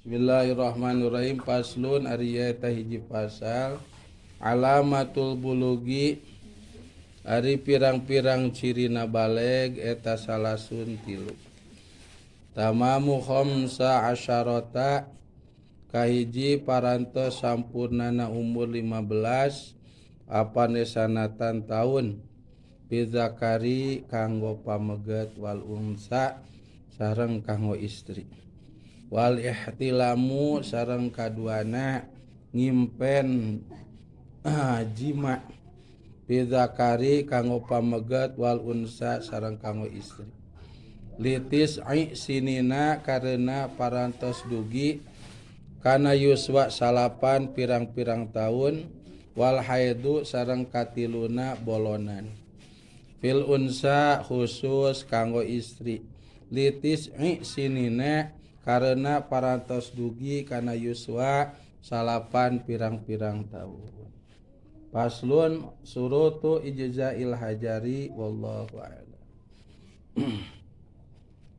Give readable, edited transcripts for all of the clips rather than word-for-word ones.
Bismillahirrahmanirrahim. Faslun ari eta hiji pasal. Alamatul bulugi ari pirang-pirang cirina baleg eta salasun tilu. Tamamu khamsa asyarata kahiji parantos sampurnana umur 15 apane sanatan taun bizakari kanggo pameget wal unsa sareng kanggo istri. Wal ihtilamu sareng kaduana ngimpen jima bizakari kanggo pameget wal unsa sareng kanggo istri. Litis ai sinina karena parantos dugi kana yuswa salapan pirang-pirang tahun wal haidu sareng katiluna bolonan. Fil unsa khusus kanggo istri. Litis ai sinina karena parantos dugi kana yuswa salapan pirang-pirang tahun. Paslon surutu ijza'il hajari wallahu a'lam.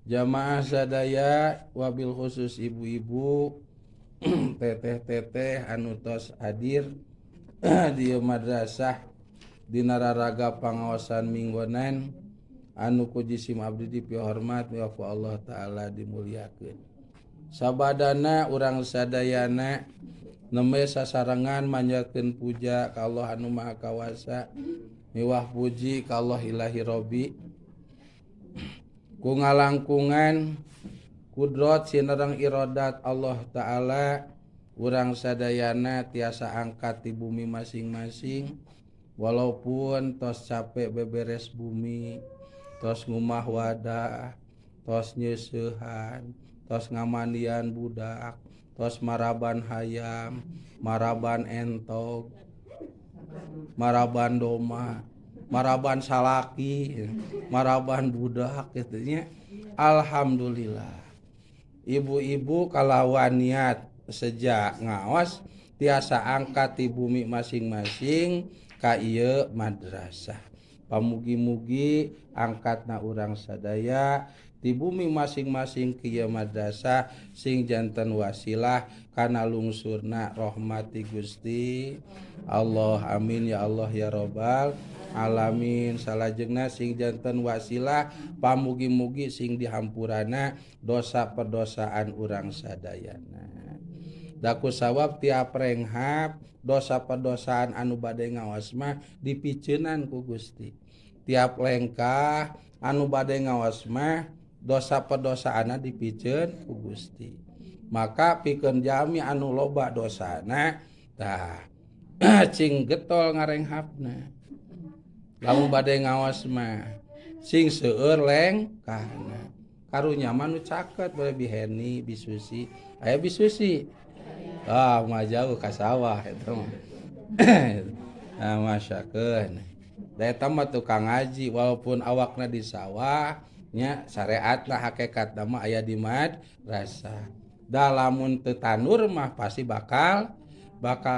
Jamaah sadaya wabil khusus ibu-ibu teteh-teteh anu tos hadir di madrasah dina raraga pangaosan minggonan anu ku jisim abdi dipihormat wa ku Allah taala dimuliakeun. Sabadana urang sadayana nembe sasarengan manjatkeun puja ka Allah anu Maha Kawasa miwah puji ka Allah Ilahi Robbi ku ngalangkungan kudrot sinereng irodat Allah taala urang sadayana tiasa angkat di bumi masing-masing walaupun tos capek beberes bumi tos ngumah wadah tos nyeusehan tos ngamandian budak tos maraban hayam maraban entog maraban doma maraban salaki maraban budak kitu nya. Alhamdulillah ibu-ibu kalawan niat sejak ngaos tiasa angkat di bumi masing-masing ka ieu madrasah. Pamugi-mugi angkatna urang sadaya di bumi masing-masing kieu madrasah sing janten wasilah kana lungsurna rahmati Gusti Allah. Amin ya Allah ya Rabbal alamin. Salajengna sing janten wasilah pamugi-mugi sing dihampurana dosa perdosaan urang sadayana. Daku sawab tiap renghap dosa perdosaan anu bade ngaos mah dipiceunan ku Gusti. Tiap lengkah anu bade ngaos mah dosa perdosaanna dipiceun ku Gusti. Maka pikeun jami anu loba dosana tah cing getol ngarenghapna. Lamun bade ngaos mah sing seueur lengkahna. Karunya mah nu caket boleh biheni bisusi. Aya bisusi. Ah mah jauh ka sawah eta mah. Nah masyakeun. Da eta mah tukang ngaji walaupun awakna di sawah nya syariatna hakikatna mah aya di madrasah. Da lamun teu tandur mah pasti bakal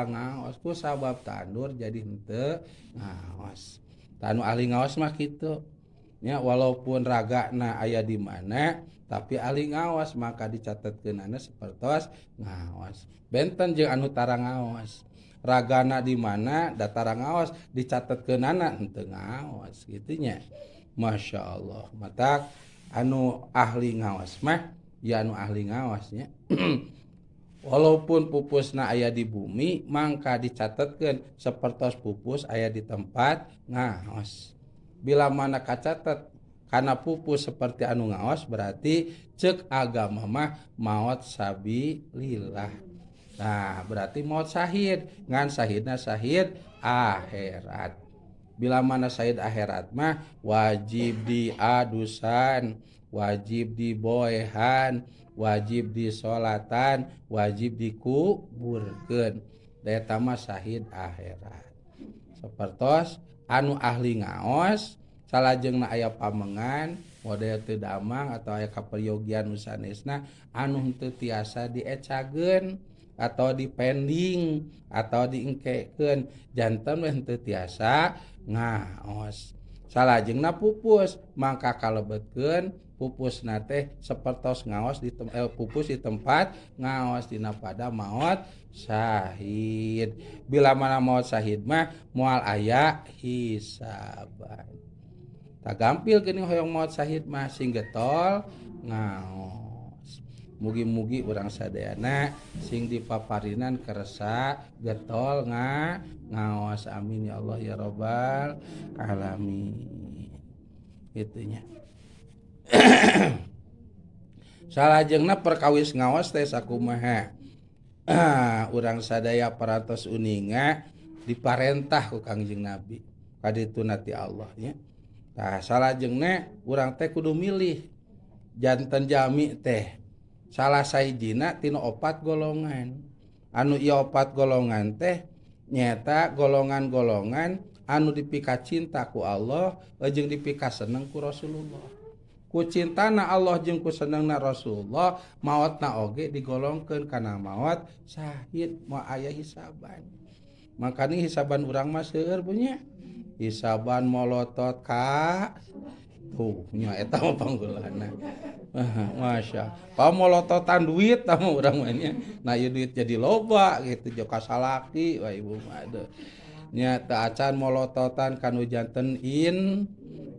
ngaos ku sabab tandur jadi henteu ngaos. Tanu ahli ngaos mah kitu. Nya walaupun ragana aya di mana tapi ahli ngaos maka dicatetkeunana sapertos ngaos. Benten jeung anu tara ngaos. Ragana di mana da tara ngaos dicatetkeunana henteu ngaos kitu nya. Masya Allah, matak anu ahli ngaos mah ya anu ahli ngaos nya. Walaupun pupusna aya di bumi mangka dicatetkeun sapertos pupus aya di tempat ngaos. Bila mana kacatet kana pupus seperti anu ngaos berarti cek agama mah maot sabilillah. Nah, berarti maot syahid, ngan syahidna syahid akhirat. Bila mana syahid akhirat mah wajib diadusan, wajib diboehan, wajib disolatan, wajib dikuburkeun. Da eta mah syahid akhirat. Sapertos anu ahli ngaos salajengna aya pamengan model teu damang atau aya kaperyogian nu sanesna anu henteu tiasa diecageun atau dipending atau diengkekeun janten we henteu tiasa ngaos. Salajengna pupus mangka kalebetkeun Pupusna teh sapertos ngaos di pupus di tempat ngaos dina pada maot syahid. Bila mana maot syahid mah moal aya hisaban. Tak gampil geuning hoyong maot syahid mah sing getol ngaos. Mugi-mugi urang sadayana sing dipaparinan kersa getol ngaos, amin ya Allah ya robbal alamin. Kitu nya. Salajengna perkawis ngaos teh sakumaha? Urang sadaya parantos uninga diparentah ku Kangjeng Nabi kadituna ti Allah nya. Tah salajengna urang teh kudu milih janten jami teh salah sahijina tina opat golongan. Anu ieu opat golongan teh nyaeta golongan-golongan anu dipikacinta ku Allah jeung dipikaseneng ku Rasulullah. Ku cintana Allah jeung ku senengna Rasulullah maotna oge digolongkeun kana maot syahid moal aya hisaban. Makanya hisaban urang mah seueur punya. Hisaban molotot ka tuh nya eta mah panggulana. Masya pamolototan duit tah mah urang mah nya. Nah ieu duit jadi loba gitu jeung kasalaki wah ibu mah aduh. Nya teu acan molototan kanu janten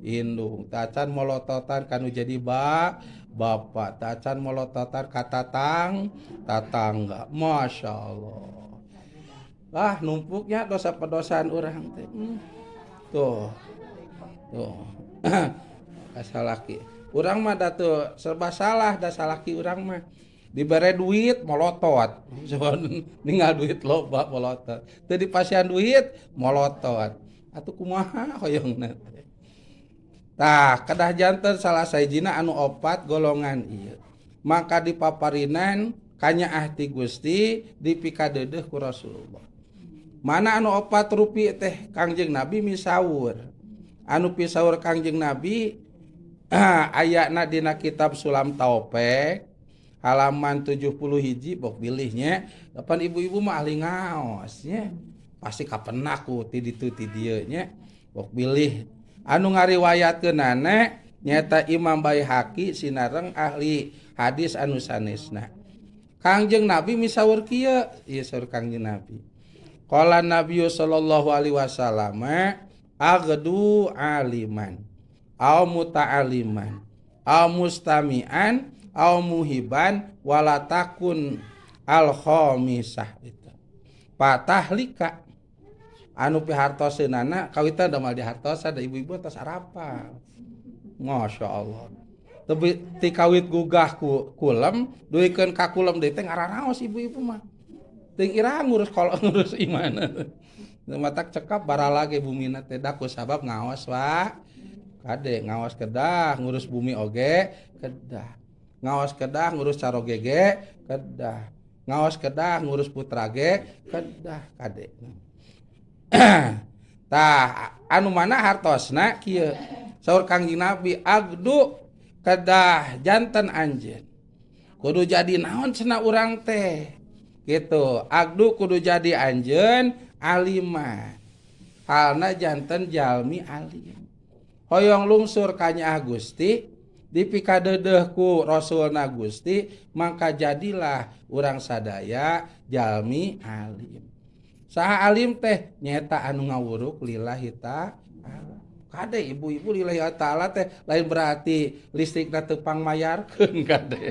indung, teu acan molototan kanu jadi bapak, teu acan molototan ka tatangga. Masya Allah. Ah numpuknya dosa pedosaan urang teh. Tuh. Tuh. Kasalaki. Urang mah da teu serba salah da salaki urang mah. Dibere duit molotot. Ninggal duit loba molotot. Teu dipasihan duit molotot. Atuh kumaha hoyongna teh. Tah kedah janten salah sahijina anu opat golongan ieu. Maka dipaparinan kanyaah ti Gusti dipikadeudeuh ku Rasulullah. Mana anu opat rupi teh Kangjeng Nabi misaur. Anu pisaur Kangjeng Nabi ayana dina kitab Sulam Taufik halaman 70 hiji bok bilihnya. Kapan ibu-ibu mah ahli ngaos nya. Pasti kapenak ku ti ditu ti dieu nya. Bok bilih anu ngariwayatkeunana nyaeta Imam Baihaqi sinareng ahli hadis anu sanesna. Kangjeng Nabi misaur kieu, ieu saur Kangjeng Nabi. Qala Nabi sallallahu alaihi wasallam aghdu aliman aw muta'aliman aw mustami'an aw muhiban wala takun al khamisah itu. Patahlika anu pihartoseunana kawitan da moal dihartosan da ibu-ibu tos arapal. Masya Allah. Tapi ti kawit gugah ku kulem duikeun ka kulem deui teh ngararaos ibu-ibu mah. Teuing iraha ngurus kolot ngurus imana. Matak cekap baralage bumina teh da ku sabab ngaos wa. Kade ngaos kedah ngurus bumi oge kedah. Ngaos kedah ngurus caroge ge kedah. Ngaos kedah ngurus putra ge kedah kade. Tah anu mana hartosna kieu. Saur Kangjeng Nabi agdu kedah janten anjeun. Kudu jadi naon cenah urang teh. Gitu. Agdu kudu jadi anjeun alima. Halna janten jalmi alim. Hoyong lungsur kanyaah Gusti dipikadeudeuh ku Rasulna Gusti maka jadilah urang sadaya jalmi alim. Saha alim teh nyaeta anu ngawuruk lillahi ta'ala. Kade ibu-ibu lillahi ta'ala teh lain berarti listrikna teu pangmayarkeun kade.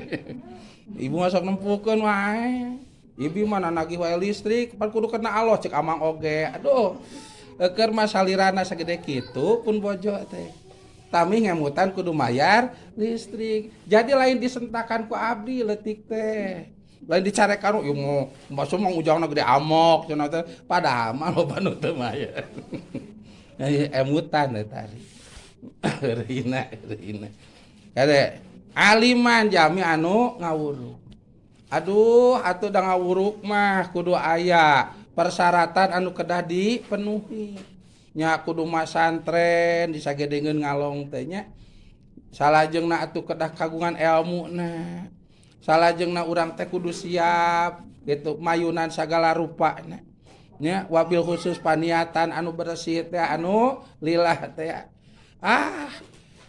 Ibu mah sok nempukeun wae. Ibu mah nagih wae listrik pan kudu kena Allah cek amang oge. Aduh. Keur mah salirana sagede kitu pun bojo teh. Tami ngemutan kudu mayar listrik. Jadi lain disentakan ku abdi leutik teh. Lain dicarekan ieu mah maksud mah ujangna gede amok cenah teh padahal mah loba nu teu mayar. Emutan eta tadi. Rina rina. Kade aliman jami anu ngawuruk. Aduh atuh da ngawuruk mah kudu aya persyaratan anu kedah dipenuhi. Nya kudu masantren disagedengeun ngalong teh nya. Salajengna atuh kedah kagungan elmuna. Salajengna urang teh kudu siap gitu mayunan sagala rupana. Nya wabil khusus paniatan anu bersih teh anu lillah teh. Ah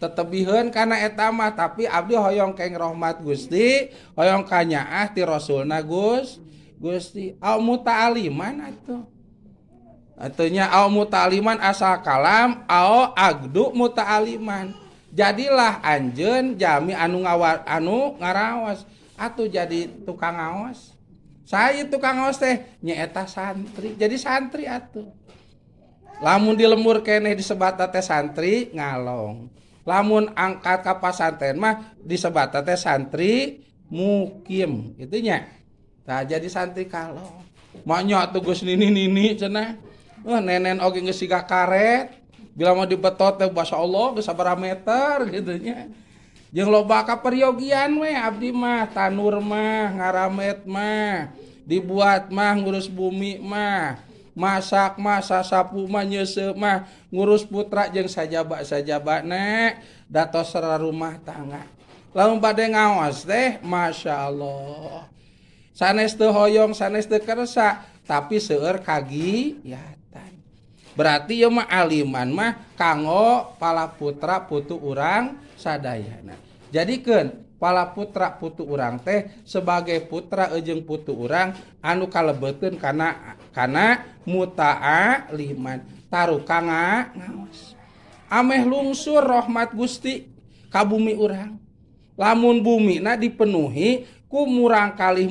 Tetebiheun kana eta mah, tapi abdi hoyong keng rahmat Gusti, hoyong kanyaah ti Rasulna Gusti. Au muta'aliman atuh. Atunya au muta'aliman asal kalam au agdu muta'aliman. Jadilah anjeun jami anu ngawar anu ngaraos atuh jadi tukang ngaos. Saya tukang ngaos teh nyaeta santri. Jadi santri atuh. Lamun di lembur keneh disebat teh santri ngalong. Lamun angkat ka pasantren mah disebat teh santri mukim gitu nya. Tah jadi santri kalong. Maknya atuh geus nini-nini cenah. Wah, nenen oge geus siga karet. Bila mau dibetot teh masyaallah geus sabaraha meter gitu nya. Jeung loba kaperyogian we abdi mah, tanur mah, ngaramet mah, dibuat mah, ngurus bumi mah, masak mah, sasapu mah, nyeuseuh mah, ngurus putra jeung sajaba-sajabana, datos rumah tangga. Lamun bade ngaos teh masyaallah. Sanes teu hoyong, sanes teu kersa, tapi seueur kagiatan. Berarti ieu mah aliman mah kanggo pala putra putu urang sadayana. Jadikeun pala putra putu urang teh sebagai putra jeung putu urang anu kalebeteun kana muta'aliman taruka ngaos. Ameh lungsur rahmat Gusti ka bumi urang. Lamun bumina dipenuhi ku murang kalih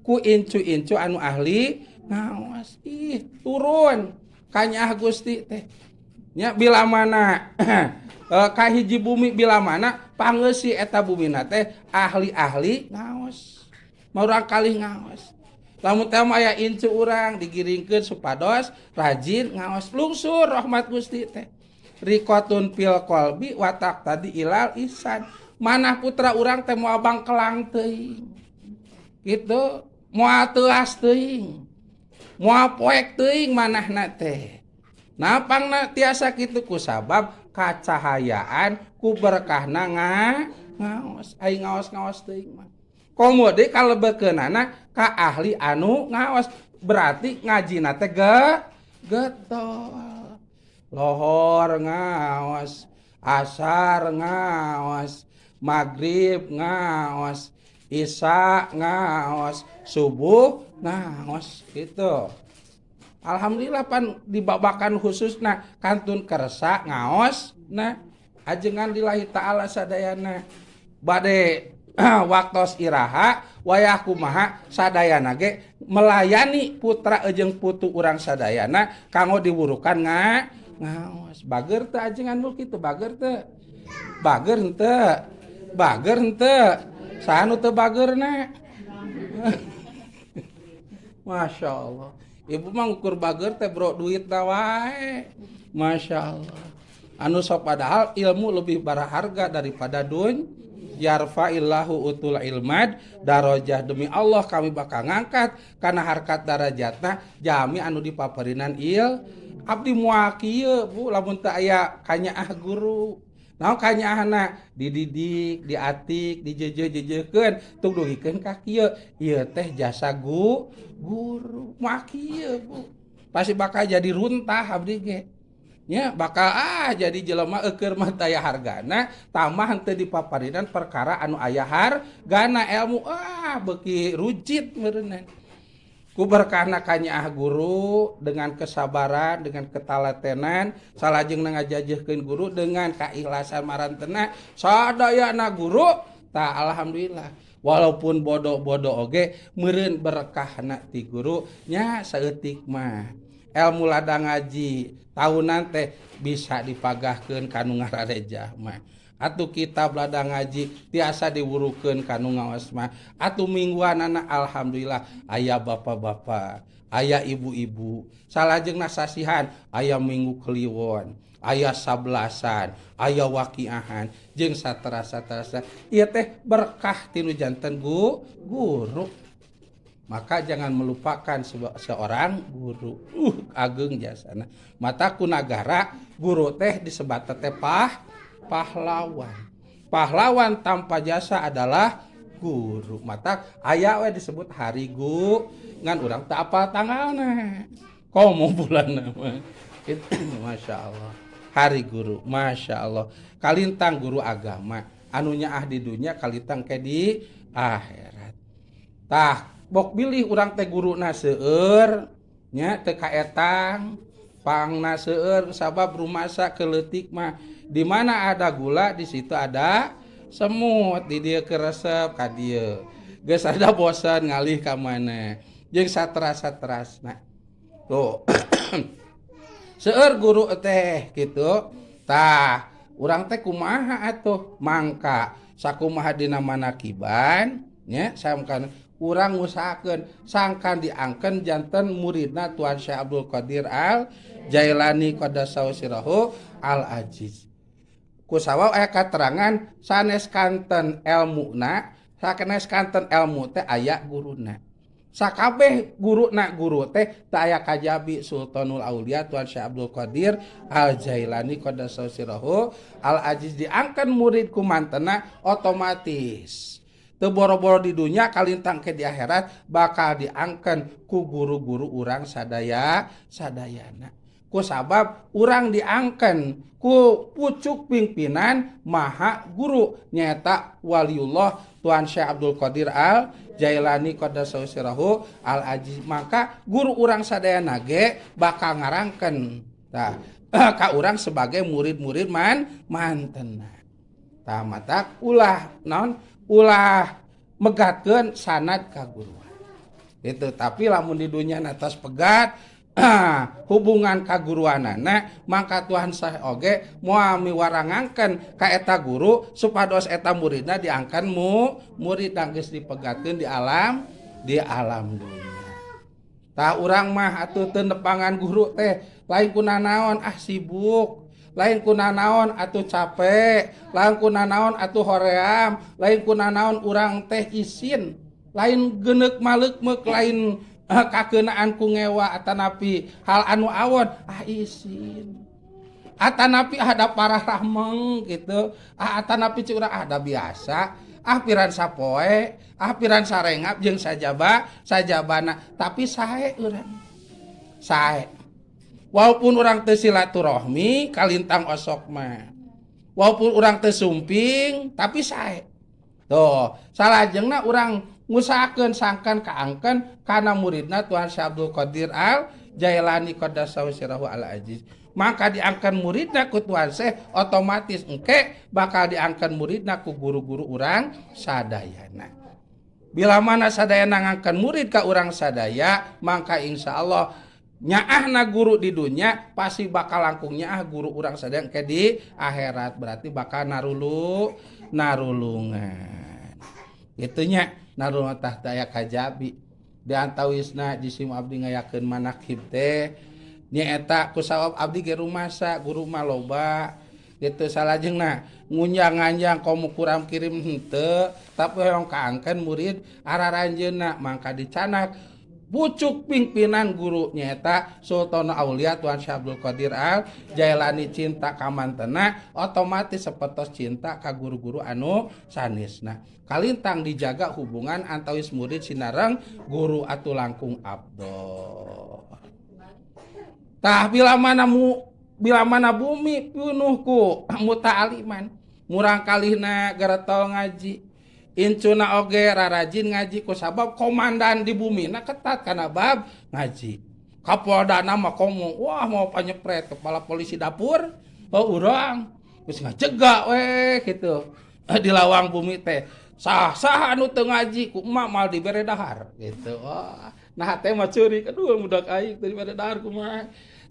ku incu-incu anu ahli ngaos. Ih, turun kanyaah Gusti teh. Nya bila mana kahiji bumi bila mana pangeusi eta bumina teh ahli-ahli ngaos. Murang kalih ngaos. Lamun teh aya incu urang digiringkeun supados rajin ngaos lungsur rahmat Gusti teh. Rikotun fil qalbi watak tadi ilal ihsan. Manah putra urang teh moal bangkelang teuing. Gitu, moal teuas teuing. Moal poek teuing manahna teh. Nah pangna tiasa kitu ku sabab kacahayaan ku berkahna ngaos. Ai ngaos-ngaos teuing mah. Komo deui kalebekeunana ka ahli anu ngaos, berarti ngajina teh getol. Lohor ngaos, asar ngaos, maghrib ngaos, isya ngaos, subuh ngaos gitu. Alhamdulillah pan dibabakan khususna kantun kersa ngaos nah ajengan lillahi ta'ala sadayana. Bade waktos iraha wayah kumaha sadayana ge melayani putra jeung putu urang sadayana kanggo diwurukan ngaos. Bager teu ajengan mul kitu, bager teu? Bager henteu? Bager henteu? Saha nu teu bagerna? Masya Allah. Ibu mah ngukur bager teh bro duit wae. Masya Allah. Anu sok padahal ilmu lebih berharga daripada dun. Yarfa'illahu utul ilmad darajah, demi Allah kami bakal ngangkat karena harkat darajatna jami anu dipaparinan il. Abdi moal kieu Bu lamun teu aya kanyaah guru. Naon kanyaahna? Dididik, diatik, dijeujeuh-jeujeuhkeun, tung dugikeun ka kieu. Ieu teh jasa guru. Moal kieu Bu. Pasti bakal jadi runtah abdi ge. Nya bakal jadi jelema eueur mah taya hargana, tambah henteu dipaparinan perkara anu aya hargana ilmu beuki rujit meureunnan. Ku berkahna kanyaah guru dengan kesabaran, dengan ketalatenan, salajengna ngajajeuhkeun guru dengan keikhlasan marantena sadayana guru, tah alhamdulillah. Walaupun bodoh-bodoh oge meureun berkahna ti guru nya saeutik mah. Ilmu ladang ngaji tahunan teh bisa dipagahkeun ka nu ngarareja mah. Atuh kitab ladang ngaji tiasa diwurukeun ka nu ngaos mah. Atuh mingguanana alhamdulillah aya bapak-bapak, aya ibu-ibu. Salajengna sasihan aya minggu kliwon, aya sablasan, aya wakiahan jeung saterasa-terasa. Ieu teh berkah tinu janten guru. Maka jangan melupakan seorang guru. Ageng jasana. Mata ku nagara guru teh disebat teh pahlawan. Pahlawan tanpa jasa adalah guru. Mata aya we disebut hari ngan urang teu apal tanggalna. Komo bulanna mah. Itu Masya Allah. Hari guru. Masya Allah, kalintang guru agama anu nyaah di dunya, kalintang ke di akhirat. Tah, bok bilih urang teh guruna seueur nya, teu kaetang pangna seueur, sabab rumasa keleutik mah di mana ada gula di situ ada semut. Di dieu keresep ka dieu, geus ada bosan ngalih ka mana, jeung sateras-saterasna. Tuh, seueur guru teh gitu. Tah, urang teh kumaha atuh? Mangka sakumaha dina manakiban nya, sangkan urang ngusahakeun sangkan diangken janten muridna Tuan Syekh Abdul Qadir Al Jailani qaddasallahu sirrahu Al Aziz. Kusabab aya katerangan sanes kanten elmuna, sanes kanten elmu teh aya guruna. Sakabeh guruna guru teh teu aya kajabi Sultanul Aulia Tuan Syekh Abdul Qadir Al Jailani qaddasallahu sirrahu Al Aziz. Diangken murid ku mantena, otomatis teu boro-boro di dunya, kalintang ke di akhirat bakal diangken ku guru-guru urang sadaya sadayana, ku sabab urang diangken ku pucuk pimpinan maha guru, nyaeta waliullah Tuan Syekh Abdul Qadir Al Jailani qaddasallahu sirrahu Al Aziz. Maka guru urang sadayana ge bakal ngarangkeun tah ka urang sebagai murid-murid mantena. Tah, matak ulah naon, ulah megatkeun sanad kaguruan itu. Tapi lamun di dunia atas pegat hubungan kaguruanana, maka Tuan Syekh oge moal miwarangangkeun ka eta guru supados eta muridna diangkan murid geus dipegatkeun di alam dunia. Tah, urang mah atuh teu nepangan guru teh lain kuna naon, ah sibuk, lain kuna naon atuh capek, lain kuna naon atuh hoream, lain kuna naon urang teh isin, lain genek maleukmeuk, lain kakeunaan ku ngewa atanapi hal anu awon, ah isin atanapi ada parah rahmeng gitu, ah atanapi cik urang ada biasa, ah piran sapoe, ah piran sarengap jeung sajaba sajabana. Tapi sae urang sae, walaupun urang teu silaturahmi kalintang osok mah, walaupun urang teu sumping, tapi sae. Tuh, salajengna urang ngusahakeun sangkan kaangken kana muridna Tuan Syekh Abdul Qadir Al Jailani qaddasallahu sirrahu Al Aziz. Maka diangkan muridna ku Tuan Syekh, otomatis engke bakal diangkan muridna ku guru-guru urang sadayana. Bila mana sadayana ngangkan murid ka urang sadaya, maka insya Allah nyaahna guru di dunia pasti bakal langkung nyaah guru urang sadaya ke di akhirat, berarti bakal narulungan itunya, narulungan. Tah, aya kajabi di antawisna jisim abdi ngayakeun manakib teh nyaeta kusabab abdi ge rumasa guru mah loba gitu. Salajengna ngunjang nganjang komo kuram kirim henteu, tapi hoyong kaangkeun murid araranjeunna, mangka dicanak pucuk pimpinan guru nyaeta Sultan Aulia Tuan Syekh Abdul Qadir Al Jailani. Cinta ka mantena otomatis sepetos cinta ka guru-guru anu sanesna. Kalintang dijaga hubungan antawis murid sinareng guru atuh langkung abdol. Tah, bila mana bumi pinuh ku muta'aliman, murang kalihna geretol ngaji, incuna oge rarajin ngaji, ku sabab komandan di bumi na ketat karena bab ngaji. Kapolda mah komo, wah mau panyepret kepala polisi dapur, oh urang geus ngajega weh gitu di lawang bumi teh, sah sah anu teu ngaji ku emak mal dibere dahar gitu. Wah, nah teh mah ceurik, aduh budak aing teu dibere dahar kumaha?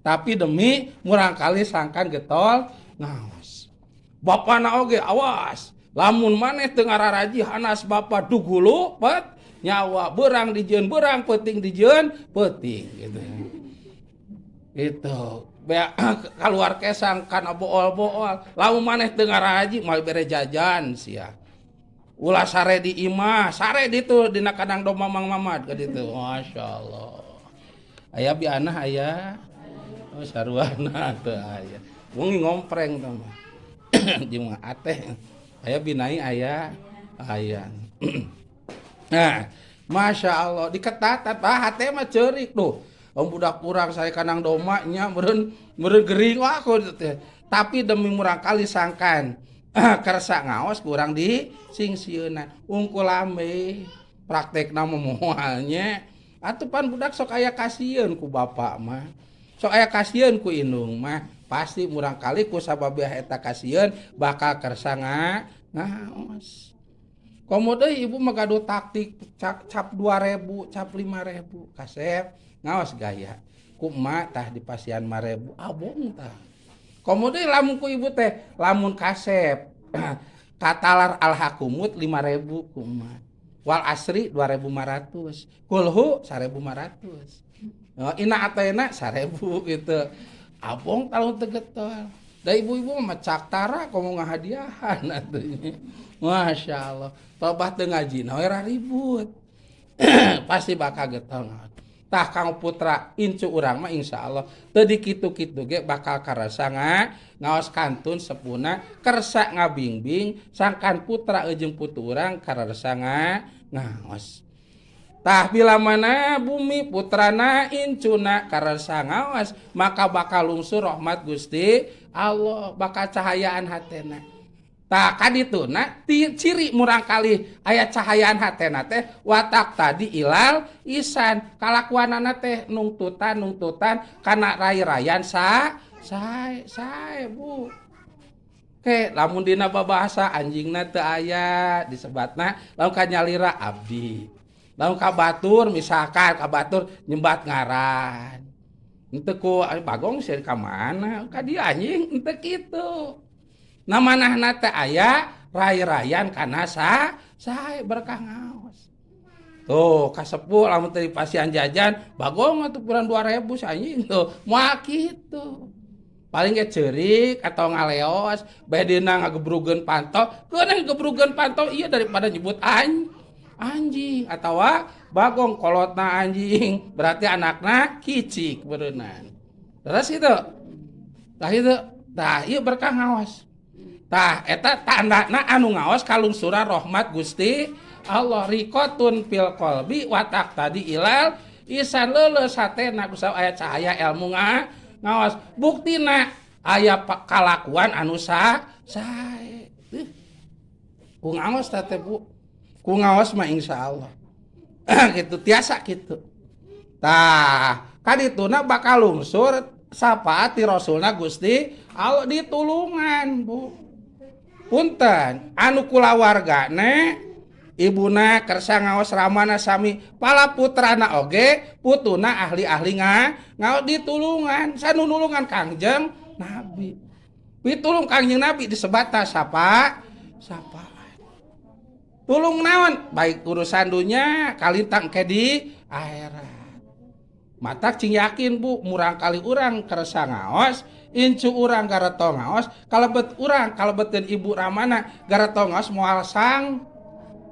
Tapi demi murang kali sangkan getol ngaos. Bapana oge, awas lamun maneh teu ngararaji, hanas bapa dugulu pet nyawa, berang dijieun berang, peuting dijieun peuting gitu. Itu bea keluar kesang kana bool-bool, lamun maneh teu ngaraji moal bere jajan sia, ulah sare di imah, sare ditu dina kandang domba Mang Mamad ka ditu. Masyaallah, aya bianah aya, oh saruana teu aya, wengi ngompreng tah mah jeung ateh aya binai aya aya. Nah, masya Allah, diketatan, ah hate mah ceurik tuh. Om budak urang saya kanang doma nya meureun meureun gering wah aku teh. Tapi demi murang kali sangkan kersa ngaos kurang di singsieunan ungkul ame praktekna mah moal nya. Atuh pan budak sok aya kasieun ku bapak mah, sok aya kasieun ku indung mah, pasti murang kali ku sabab eta kasieun bakal kersa ngaos. Komo deui ibu mah gaduh taktik cap, cap 2000, cap 5000, kasep ngaos gaya. Ku emak tah dipasihan 5000, abong tah. Komo deui lamun ku ibu teh, lamun kasep katalar alhakumut 5000 ku emak. Wal asri 2500, kulhu 1500. Oh, ina atena 1000 gitu. Abong talun teu getol. Da ibu-ibu mah cak tara komo ngahadiahan atuh nya. Masya Allah. Tobah teu ngaji we ribut. Pasti bakal getol ngaos. Tah kang putra incu urang mah insyaallah teu dikitu-kitu ge bakal karasa ngaos kantun sepuna kersa ngabingbing sangkan putra jeung putu urang karasa ngaos. Tah bila mana bumi putrana incuna karasa ngaos maka bakal lungsur rahmat Gusti Allah, bakal cahayaan hatena. Tah kadituna ciri murang kali aya cahayaan hatena teh watak tadi ilal isan kalakuanana teh nungtutan nungtutan kana rai-rayan sa sae sae Bu. Ke lamun dina babahasa anjingna teu aya disebatna lamun kanyalira abdi. Lamun ka batur misalkan ka batur nyembat ngaran. Henteu ku Bagong sieun ka mana? Ka dieu anjing henteu kitu. Na manahna teh aya rai-rayan kana sae berkah ngaos. Tuh kasepuh lamun teu dipasihan jajan Bagong atuh kurang 2000 si anjing tuh moal kitu. Paling ge ceurik atau ngaleos bae dina ngagebrugeun panto, keunang gebrugeun panto ieu daripada nyebut anjing atawa Bagong kolotna anjing berarti anakna kicik beureunan. Terus itu. Tah itu, tah ieu berkah ngaos. Tah eta tandana anu ngaos kalungsuran rahmat Gusti Allah rikotun fil qalbi watak tadi ilal isan leuleus hatena kusabab aya cahaya ilmu ngaos buktina aya kalakuan anu sae. Ku ngaos teh Bu. Ku ngaos mah insyaallah. Gitu tiasa kitu. Tah kadituna bakal lungsur syafaat ti Rasulna Gusti Allah ditulungan Bu. Punten anu kulawargana ibuna kersa ngaos ramana sami pala putrana oge putuna ahli-ahli ngaos ditulungan sanu nulungan Kangjeng Nabi. Pitulung Kangjeng Nabi disebata sapa sapa. Tulung naon baik urusan dunya kalintang ke di akhirat. Matak cing yakin Bu murang kali urang kersa ngaos incu urang gareto ngaos kalebet urang kalebetin ibu ramana gareto ngaos moal sang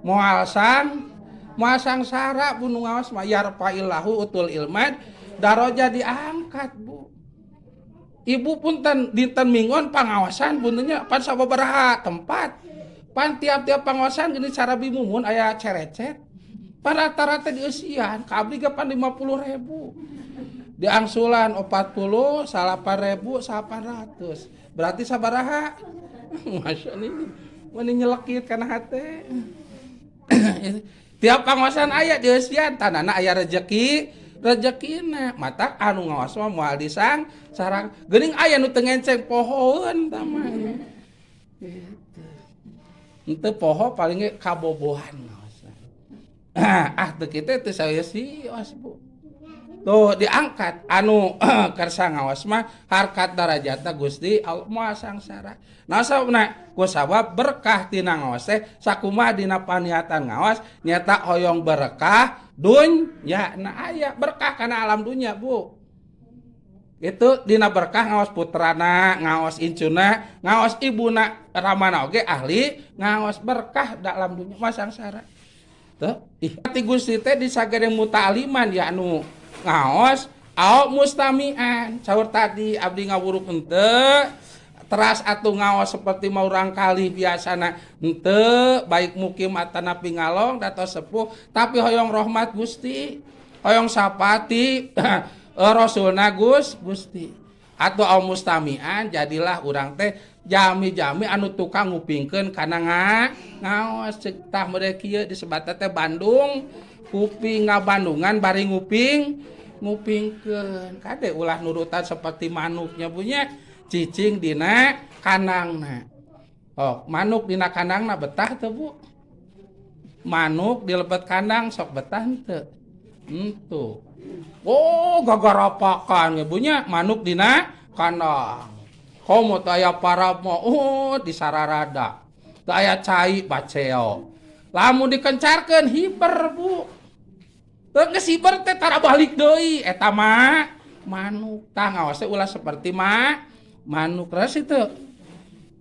moal sang moal sangsara Bu nu ngaos mah yarfa'illahu utul ilmad daraja diangkat Bu. Ibu punten dinten minggon pangaosan puntennya pan sababaraha tempat pan tiap-tiap pangaosan gini cara bimumun aya cerecet pan rata-rata dieusian ka abdi ge pan 50.000 diangsulan 40 8.000 800 berarti sabaraha. Masya Allah ini meni nyelekit kana hate. Tiap pangaosan aya dieusian tanana aya rejeki rejekina matak anu ngaos mah moal disang sarang geuning aya nu teu ngenceng pohoeun tah mah gitu. Henteu poho paling ge kabobohan ngaosna. Ah teu kitu teu saya sios Bu. Tuh diangkat anu kersa ngaos mah harkat darajatna Gusti Allah moal sangsara. Nah sababna ku sabab berkah tina ngaos teh sakumaha dina paniatan ngaos nyata hoyong berkah dunya na aya berkah kana alam dunya Bu. Itu dina berkah ngaos putrana, ngaos incuna, ngaos ibuna ramana oge ahli ngaos berkah dalam dunya mah sangsara. Tuh, ih ti Gusti teh disagede muta'aliman ya anu ngaos au mustami'an. Saur tadi abdi ngawuruk henteu teras atuh ngaos seperti mau urang kali biasana henteu baik mukim atanapi ngalong atau sepuh tapi hoyong rahmat Gusti, hoyong sapati Rasulna Gusti atau au mustami'an, jadilah urang teh jami-jami anu tukang ngupingkeun kana ngaos. Ceuk tah mere kieu disebat teh Bandung kuping, ngabandungan bari nguping ngupingkeun. Kade ulah nurutan seperti manuknya punya cicing dina kandangna. Oh, manuk dina kandangna betah teu, Bu? Manuk di lebet kandang sok betah henteu? Henteu. Oh, gagarapakan punya manuk dina kandang. Komo teu aya parab mah, oh, disararada. Teu aya cai baceo. Lamun dikencarkeun hiber, Bu. Teu geus hiber teh tara balik deui eta mah manuk. Tah, ngaos teh ulah seperti manuk res itu.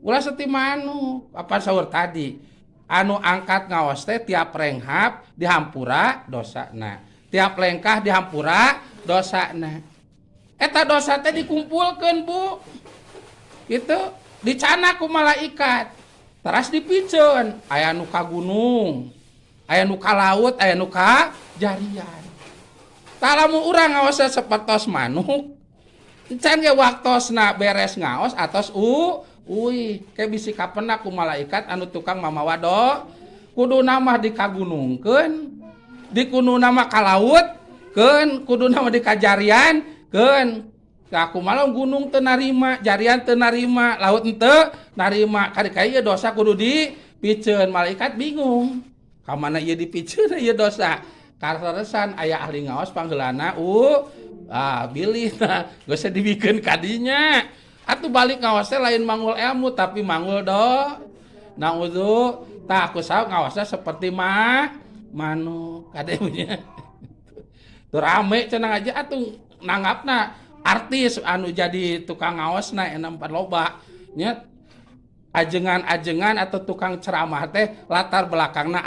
Ulah seperti manuk. Apa saur tadi? Anu angkat ngaos teh tiap renghap dihampura dosana. Tiap lengkah dihampura dosana. Eta dosa teh dikumpulkeun, Bu. Gitu, dicanak ku malaikat. Teras dipiceun, aya nu ka gunung, aya nu ka laut, aya nu ka jarian. Tah, lamun urang ngaosna sapertos manuk, can ge waktosna beres ngaos atos uih, ke bisi kapenak ku malaikat anu tukang mamawa do. Kudu mah dikagunungkeun, di kudu nama ka laut keun, kudu nama di kajarian keun. Aku malah gunung teu narima, jarian teu narima, laut henteu narima. Kari ieu dosa kudu dipiceun, malaikat bingung. Ka mana ieu dipiceun ieu dosa? Kaleresan aya ahli ngaos panggeulana bilih nah geus dibikeun kadinya. Atuh balik ngaos teh lain manggul ilmu tapi manggul do. Naudzu, tah aku saha ngaosna seperti manuk kade punya. Tuh rame cenah aja atuh nanggapna artis anu jadi tukang ngaosna enam loba nya, ajengan-ajengan atau tukang ceramah teh latar belakangna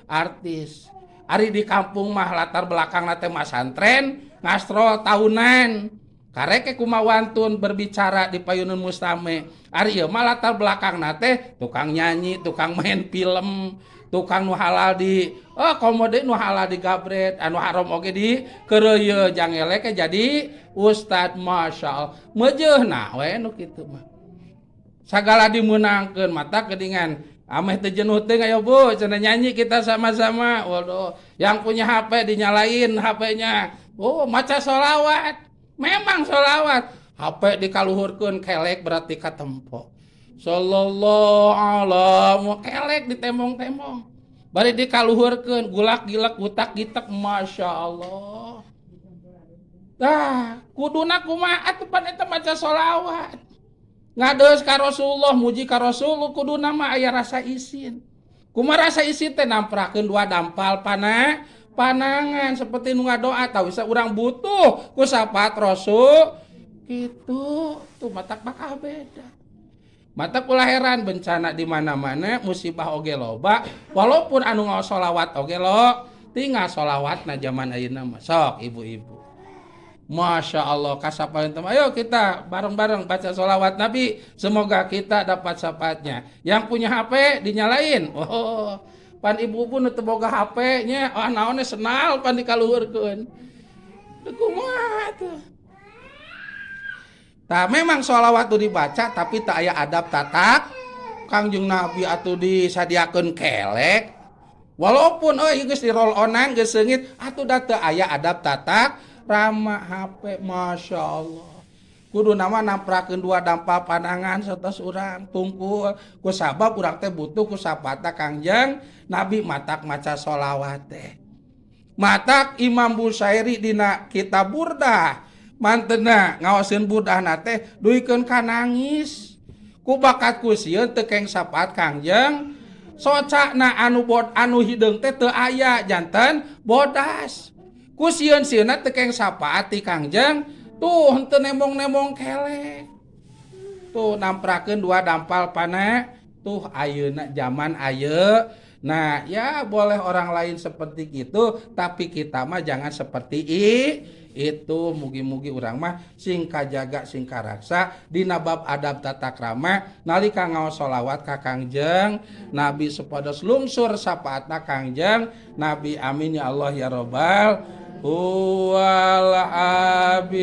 artis. Ari di kampung mah latar belakangna teh masantren ngastrol tahunan kareke kumawantun berbicara di payunun mustame. Ari ieu mah latar belakangna teh tukang nyanyi, tukang main film, tukang nu halal di oh komode, nu halal di gabret, anu haram oge di keureuyeun jangelek jadi ustad. Masya Allah, meujeuhna we nu kitu mah sagala dimeunangkeun. Mata geuningan ameh teu jenuh teh, ayo Bu cenah, nyanyi kita sama-sama. Waduh, yang punya HP dinyalain HP-nya. Oh, maca solawat, memang solawat HP dikaluhurkeun, kelek berarti katempo sallallahu alaihi, kelek ditembong-tembong bari dikaluhurkeun, gulak gilak gutak gitek, masya Allah. Tah, kuduna kumaha atuh? Pan eta maca solawat ngadeus ka Rasulullah, muji ka Rasulullah, kuduna mah aya rasa isin. Kumaha rasa isin teh? Namprakeun dua dampal panangan seperti nu ngadoa, tahu bisa urang butuh ku syafaat Rasul gitu. Tuh, matak bakal beda. Mata ulah heran bencana di mana-mana, musibah oge loba, walaupun anu ngaos sholawat oge lo tinggal sholawat na zaman ayeuna mah. Sok ibu-ibu. Masya Allah, kasapain teman. Ayo kita bareng-bareng baca sholawat Nabi. Semoga kita dapat syafaatnya. Yang punya HP dinyalain. Oh, pan ibu pun teu boga HP-nya. Oh, naonnya senal pan dikaluhurkeun. Teu kumaha tuh. Nah, memang sholawat itu dibaca tapi tak aya adab tata Kangjeng Nabi atuh disadiakeun kelek. Walaupun oh ieu geus di roll onan geus seungit atuh da teu aya adab tata krama HP, Masya Allah. Kudu nama namprakeun dua dampak pandangan satos urang tungkul ku sabab urang teh butuh ku syafaatna Kangjeng Nabi, matak maca sholawat teh. Matak Imam Busairi dina kitab Burdah mantena ngaoseun Burdahna teh duikeun ka nangis ku bakat ku sieun teu keng syafaat Kangjeng, socana anu bod anu hideung teh teu aya janten bodas ku sieun-sieunna teu keng syafaat ti Kangjeng. Tuh, henteu nembong-nembong kelek tuh, namprakeun dua dampal pana tuh. Ayeuna zaman ayeuna. Nah, ya boleh orang lain seperti itu, tapi kita mah jangan seperti itu. Mugi-mugi urang mah sing kajaga sing karaksa dina bab adab tata krama nalika ngaos sholawat ka Kangjeng Nabi supados lungsur syafaatna Kangjeng Nabi. Amin ya Allah ya robbal. Huwal habib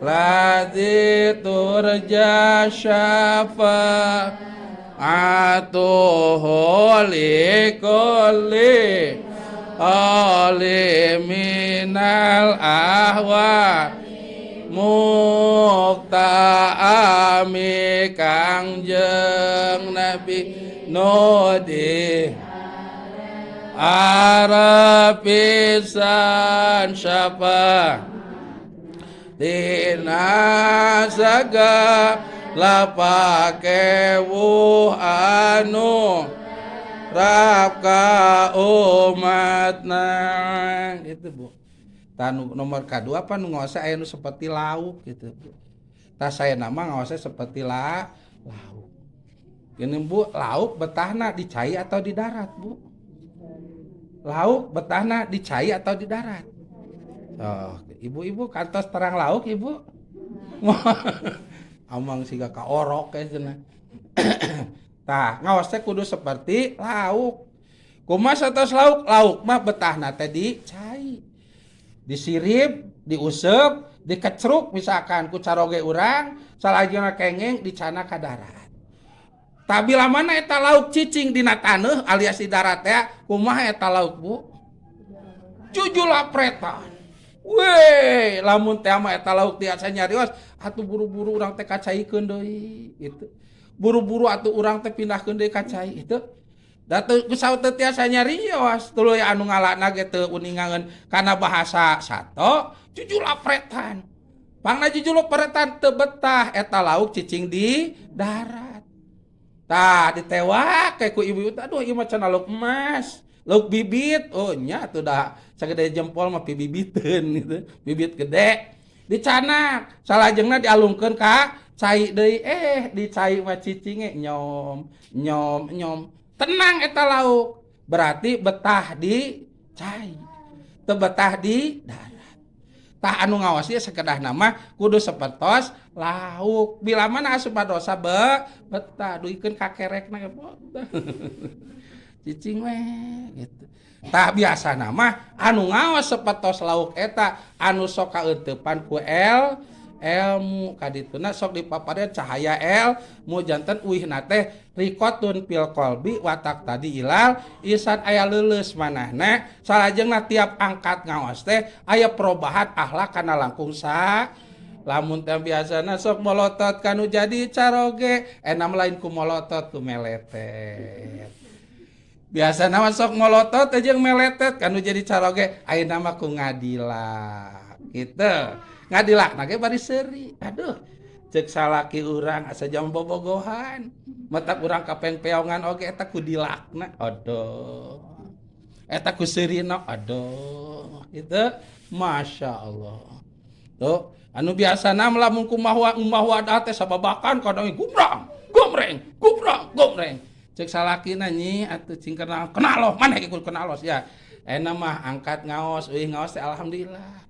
ladzi turja syafa'atuhu likulli aliminal ahwa muktaami Kangjeng Nabi nudi arapisan syafa dina sagala pakewuh anu rap ka umatna gitu, Bu. Tanu nomor kedua apa nu ngaosna aya nu seperti lauk gitu, Bu. Tah, saya nama ngaosna seperti lauk. Gini, Bu, lauk betahna di cai atau di darat, Bu? Lauk betahna di cai atau di darat? Oh, ibu-ibu kantos terang lauk, Ibu? Amang siga kaorok kayak cenah. Tah, ngaos teh kudu seperti lauk. Kumaha satos lauk? Lauk mah betahna teh di cai. Disirip, diuseup, dikecruk misalkan ku caroge urang, salajengna kengeng dicana ka darat. Tah, bila mana eta lauk cicing dina taneuh alias di darat teh, kumaha eta lauk, Bu? Jujulapretan. Weh, lamun teh mah eta lauk tiasa nyarios, atuh buru-buru urang teh kacaikeun deui gitu. Buru-buru atuh urang teh pindahkeun deui ka cai itu. Da teu geus teu tiasa nyarios, tuluy anu ngalana ge teu uningangeun kana bahasa sato, jujulapretan. Pangna jujulapretan, teu betah eta lauk cicing di darat. Tah, ditewak kayak ku ibu, aduh, ieu mah cenah lauk emas. Lauk bibit, oh nya atuh, da sagede jempol mah pibibiteun gitu, bibit gede. Dicanak, salajengna dialungkeun ka cai deui, eh di cai mah cicinge nyom, nyom, nyom. Tenang eta lauk. Berarti betah di cai. Teu betah di darat. Tah, anu ngaos ieu sakedah nama kudu sapertos lauk. Bila mana asup dosa betah duikeun ka kerekna, cicing we gitu. Tah, biasa nama anu ngaos sapertos lauk eta anu sok kaeuteupan ku ilmu kadituna sok dipaparkeun cahaya ilmu, janten uihna teh riqotun fil qalbi wa taqtadi ilal ihsan, aya leuleus manahna, salajengna tiap angkat ngaos teh aya perubahan akhlak kana langkung sa. Lamun teh biasana sok molotot kanu jadi caroge, enam lain ku molotot, ku meletet. Biasa nama sok molotot jeung meletet kanu jadi caroge, ayeuna mah ku ngadilak gitu. Ngadilak ge bari seuri, aduh, cek salaki urang asa jam bobogohan, matak urang kapengpeongan oge eta ku dilakna, aduh, eta ku seurina, aduh, gitu. Masya Allah, tuh anu biasana lamun kumaha wadah teh sababakan kadang gumrang gomreng gumrang gomreng, cek salakina, "Nyi, atuh cing kenal kenal loh mana ikut kenal los ya." Enak mah angkat ngaos, euy, ngaos teh alhamdulillah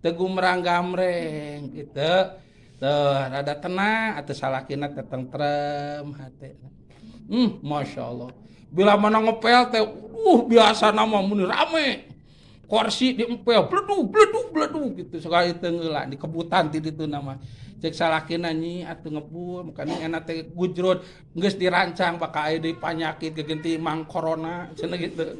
teu gumrang gamreng gitu, tuh rada tenang atuh salakina teh, tentrem hate. Masya Allah. Bila mana ngepel teh, biasa nama mun rame, kursi diempel, bledug bledug bledug gitu, sekali teu di kebutan ti ditu nama. Cek salakina, "Nyi, atuh ngebul, makanya enak teh gujrut geus dirancang bakal aya deui panyakit gegenti mang corona," cenah gitu.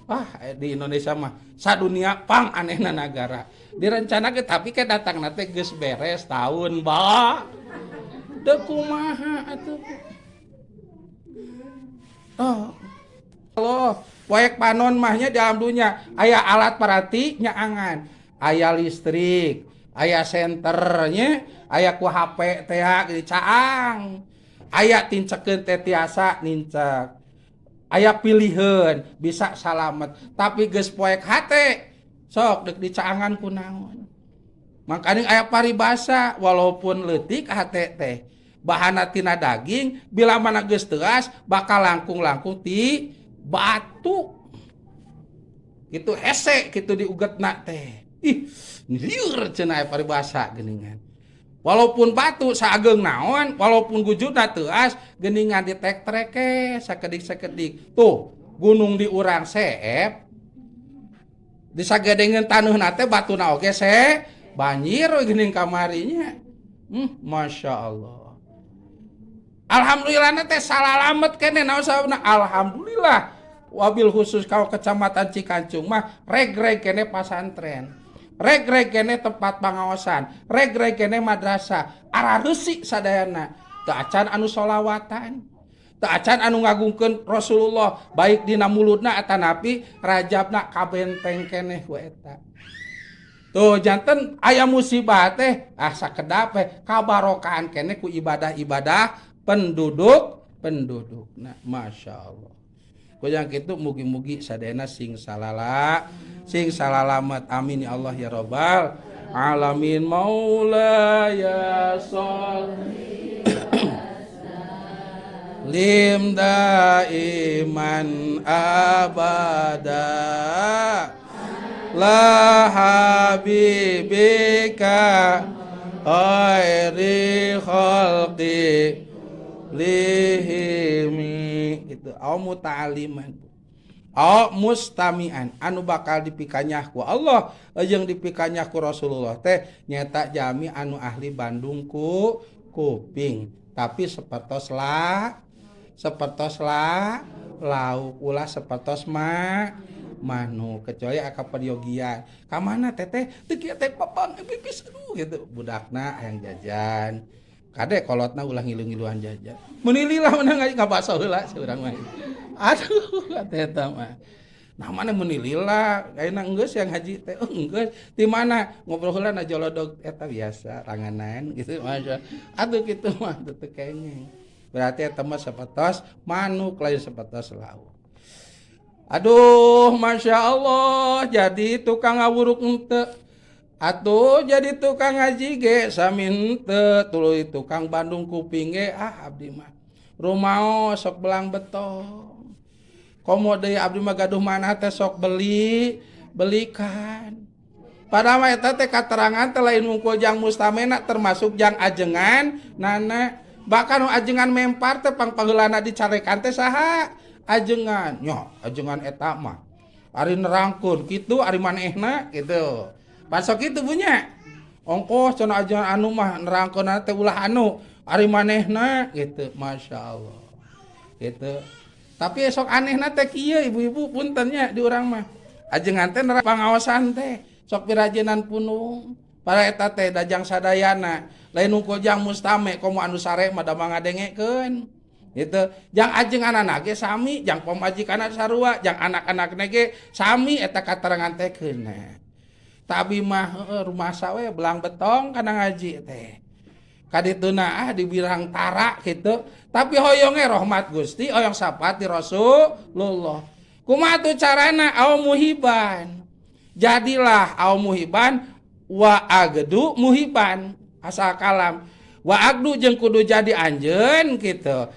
Wah, di Indonesia mah sadunia pang anehna nagara. Direncanakeun, tapi ke datang teh geus beres tahun ba. Deu kumaha atuh? Oh. Allah, poek panon mahnya di alam dunia aya alat parati nyaangan, aya listrik, aya senternya, aya ku HP teh caang, aya tincekeun teh tiasa nincak, aya pilihan bisa salamet, tapi geus poek hate, sok dek dicaangan ku naon? Makanya aya paribasa, walaupun leutik hate teh bahana tina daging, bila mana geus teas bakal langkung-langkung ti batu gitu, hese gitu diugetna teh. Ih, liur cenah, aya paribasa geuningan. Walaupun batu saageng naon, walaupun gujudna teuas geuningan, ditek-treke sakedik-sakedik. Tuh gunung di urang seep. Disagedengeun taneuhna teh batuna oge se banjir we geuning kamarinya. Masya Allah. Alhamdulillah teh salalamet keneh, naon sababna? Alhamdulillah, wabil khusus ka Kecamatan Cikancung mah reg-reg keneh pasantren. Reg-reg keneh tempat pangaosan, reg-reg keneh madrasah, arareusi sadayana. Teu acan anu solawatan. Teu acan anu ngagungkeun Rasulullah baik dina mulutna atanapi rajabna, kabenteng keneh ku eta. Tuh, janten aya musibah teh ah sakedap we kabarokaan keneh ku ibadah-ibadah penduduk penduduk. Nah, Masya Allah. Ku yang kitu mugi-mugi sadayana sing salala sing salalamet, amin ya Allah ya robbal alamin. Maulaya sholli lim daiman abada la habibika khairi khalqi lihimi gitu. Au muta'aliman au mustami'an, anu bakal dipikanyah ku Allah jeung dipikanyah ku Rasulullah teh nyata jami anu ahli Bandung ku kuping, tapi sepertos la sepertos la lauk, ulah sepertos ma manuk, kecuali aka peryogian ka mana teteh teu kieu teh papang pipis aduh gitu, budakna hayang jajan, kade kolotna ulah ngilu-ngiluan jajan, meuni lila menang ngaji ngabaso heula si urang mah. Aduh, eta mah nah mana meuni lila ayeuna geus yang haji teh, oh geus di mana ngobrol heula na jolodog eta biasa ranganan gitu, masya atuh kitu mah teu kenging. Berarti eta mah sapertos manuk, lain sapertos lauk. Aduh, Masya Allah, jadi tukang ngawuruk ente atuh, jadi tukang ngaji ge sami henteu, tuluy tukang Bandung kuping ge. Ah, abdi mah rumaos sok belang betong, komo deui abdi mah gaduh mana teh sok beli belikan. Padahal mah eta teh katerangan teh lain mungkul jang mustamena, termasuk jang ajengan nana. Bahkan nu ajengan mempar teh pangpaheulana dicarekan teh saha? Ajengan nyo, ajengan eta mah ari nerangkeun kitu, ari manehna gitu pasok kitu punya ongkoh cenah, ajengan anu mah nerangkeun teh ulah anu ari manehna gitu. Masya Allah gitu. Tapi esok anehna teh kieu, ibu-ibu, puntennya, di urang mah ajengan teh nerang pangaosan teh sok pirajenan punung para eta teh dajang sadayana, lain nungkul jang mustame, komo anu sare mah da ngadengekeun gitu. Jang ajengan anak ge sami, jang pamajikan sarua, jang anak-anak ge sami, eta katerangan teh keuna. Tapi mah heueuh rumasa we belang betong kana ngaji teh kadituna ah dibirang tara gitu, tapi hoyongnya rahmat Gusti, hoyong syafaat di Rasulullah. Kumaha tuh carana? Au muhiban, jadilah au muhiban wa agdu muhiban, asal kalam wa agdu jeung kudu jadi anjeun gitu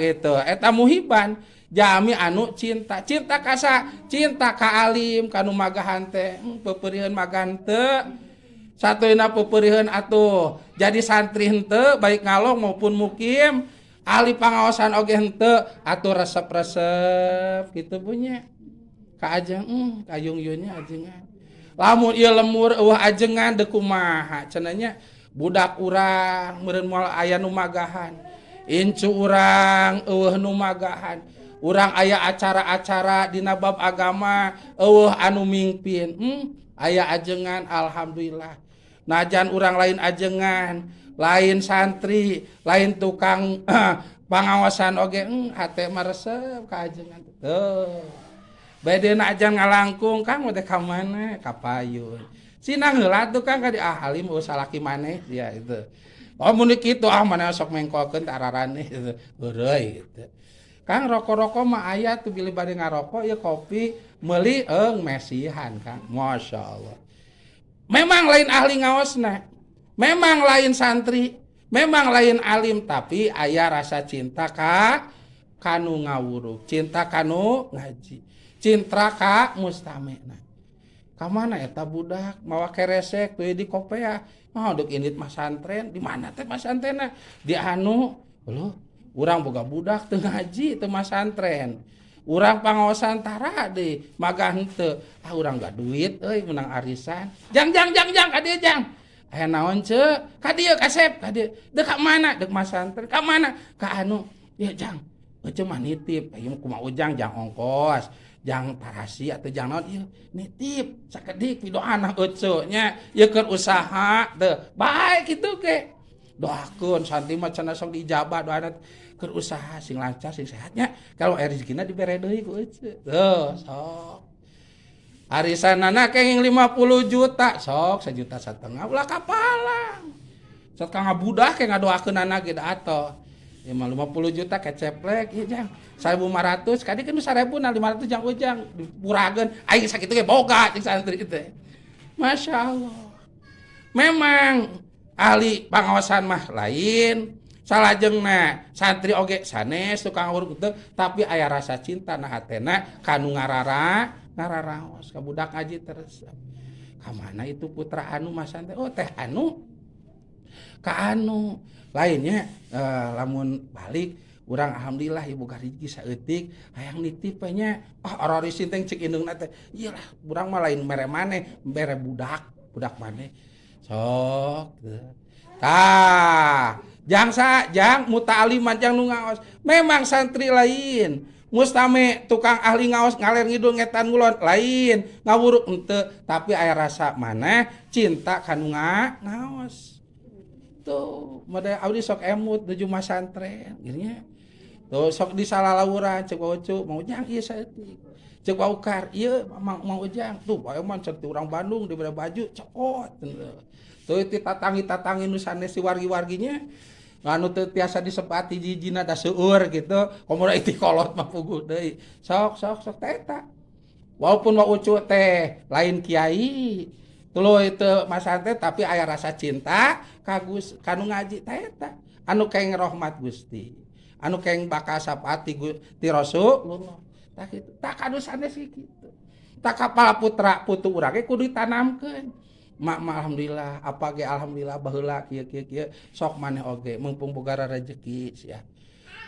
gitu. Eta muhiban jami anu cinta, cinta kasa, cinta ka alim, kanu magahan teh peupeuriheun magahan teu sateuina peupeuriheun atuh jadi santri henteu, baik ngalong maupun mukim, ahli pangaosan oge henteu atuh, resep-resep gitu punya ka ajeng kayung-yunnya ajengan. Lamun ieu lemur eueuh ajengan deuk kumaha cenah nya? Budak urang meureun moal aya nu magahan, incu urang eueuh nu magahan, urang aya acara-acara dina bab agama eueuh anu mingpin. Aya ajengan, alhamdulillah. Najan urang lain ajengan, lain santri, lain tukang pangawasan oge, hate mah resep ka ajengan tuh. Bedena ajan ngalangkung, "Kang, teh ka mana?" "Ka payun." "Sinang heula tuh, Kang, ka di." "Ah, alim eueuh salaki maneh sia itu." "Oh, mun kitu ah mana sok mengkolkeun teh araraneh gitu." Heureuy gitu. "Kang, rokok-rokok mah aya tuh, bilih bade ngarokok ya, kopi meuli eung mesihan, Kang." Masya Allah. Memang lain ahli ngaosna. Memang lain santri, memang lain alim, tapi aya rasa cinta ka kanu ngawuruk, cinta kanu ngaji, cinta ka mustamena. Ka mana eta budak mawa keresek tuh di kopea? Oh, dek indit masantren. Di mana teh masantrenna? Di anu. Loh, urang boga budak teu ngaji, teu masantren. Urang pangaosan tara deui, magah henteu. Ah, urang gak duit euy, menang arisan. Jang, jang, jang, jang, ka dieu, jang. Aya naon, ce? Ka dieu, kasep, ka dieu. Deuk ka mana? Deuk masantren. Ka mana? Ka anu. Ya, jang. Ece mah nitip, ieu kumaha ujang jang ongkos, jang tarasi atau jang naon ieu nitip sakedik pidoana ece nya, ieu keur usaha teu. Bae kitu ge. Doakeun santri mah cenah sok diijabah doana, keur usaha sing lancar, sing sehatnya. Kalau aya rezekina dibere deui ku ece. Tuh, sok. Arisanana kenging 50 juta, sok 1,5 juta ulah kapalang. Sok ka ngabudah ke ngadoakeunana ge da atoh. Ya mah 50 juta keceplek, ieu jang 1500, kadi kan 1000 na 500 jang ujang dipurageun, aing sakitu ge boga cing santri teh. Masya Allah. Memang ahli pangaosan mah lain, salajengna santri oge sanes tukang urut teu, tapi aya rasa cinta na hatena kanu ngararaos ka budak ngaji terus. Ka mana itu putra anu masantren? Oh, teh anu ka anu lainnya, lamun balik urang alhamdulillah ieu boga rezeki saeutik, hayang nitip we nya. Ah, ararisin teh cek indungna teh, ieu lah urang mah lain mere maneh, mere budak, budak maneh. Sok tah, jang sa jang muta'aliman, jang nu ngaos. Memang santri lain, mustame tukang ahli ngaos ngaler ngidul ngetan ngulon lain, ngawuruk henteu, tapi aya rasa maneh cinta kanu ngaos. Tuh, mode abdi sok emut nuju masantren gini nya. Tuh sok disalalawuran cek Ucu, mau jang ieu saeutik. Cek Ukar, ieu mau ujang. Tuh bae mah cek urang Bandung dibere baju cokot. Tuh ti tatangi-tatangi nu sanes si wargi-warginya. Anu teu tiasa disebat hiji-hijina da seueur gitu. Komo da ti kolot mah puguh deui. Sok sok sok teh eta. Walaupun Wa Ucu teh lain kiai, tuluy teu masantren, tapi aya rasa cinta ka Gus kanu ngaji teh eta. Anu keng rahmat Gusti. Anu keng bakal syafaat ti Rasulullah. Tah kitu. Tah kanu sanes kitu. Tah kapala putra putu urang ge kudu ditanamkeun. Mak mah alhamdulillah, apa ge alhamdulillah baheula kieu kieu kieu, sok maneh oge mumpung boga rejeki sia.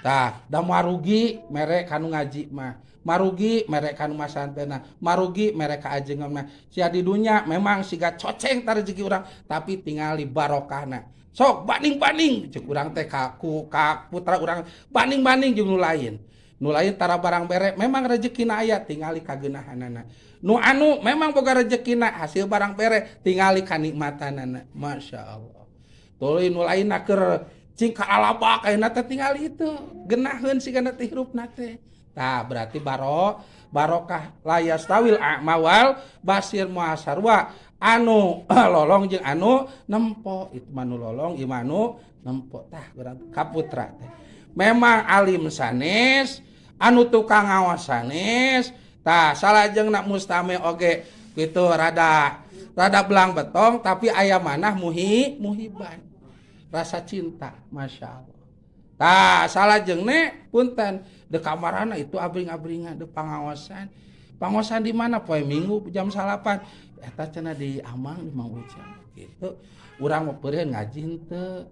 Tah, da marugi mere kanu ngaji mah, marugi mere kanu masantrenna, marugi mere ka ajengan mah. Sia di dunya memang siga coceng ta rezeki urang, tapi tingali barokahna. Sok banding-banding cek urang teh ka ku ka putra urang, banding-banding jeung nu lain. Nu lain tara barang bere memang rezekina aya, tingali kageunahanana. Nu anu memang boga rezekina hasil barang bere, tingali kanikmatanana. Masya Allah. Tuluy nu lain keur cing ka alabak ayeuna teh, tingali itu genaheun sigana teh hirupna teh. Tah, berarti barokah. La yastawil a'ma wal basir, moal sarua anu lolong jeung anu nempo. Itu mah nu lolong, ieu mah anu nempo. Tah, urang ka putra teh memang alim sanes, anu tukang ngaos sanes. Tah, salajengna mustame oge kitu, rada rada belang betong, tapi aya manah muhiban, rasa cinta, Masya Allah. Tah, salajengna punten de kamarana itu abring-abringan de pangaosan. Pangaosan di mana poe Minggu jam 9 eta cenah di Amang, di Mang Ujang gitu. Urang mah peureun ngaji henteu,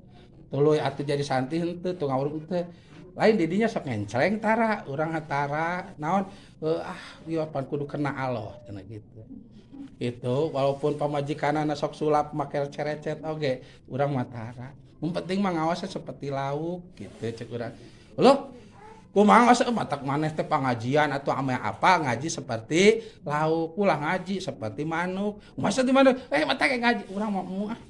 tuluy atuh jadi santri henteu, teu ngawuruk henteu. Lain didinya sok ngencleng tara urang tara naon, ah ieu pan kudu kena Allah cenah gitu. Itu walaupun pamajikanana sok sulap make cerecet oge urang mah tara. Nu penting mah ngaosna seperti lauk gitu cek urang. Loh, kumaha ngaos? Matak maneh teh pangajian atau ame apa ngaji seperti lauk, ulah ngaji seperti manuk. Masa di mana? Eh, matak ngaji urang mah moal.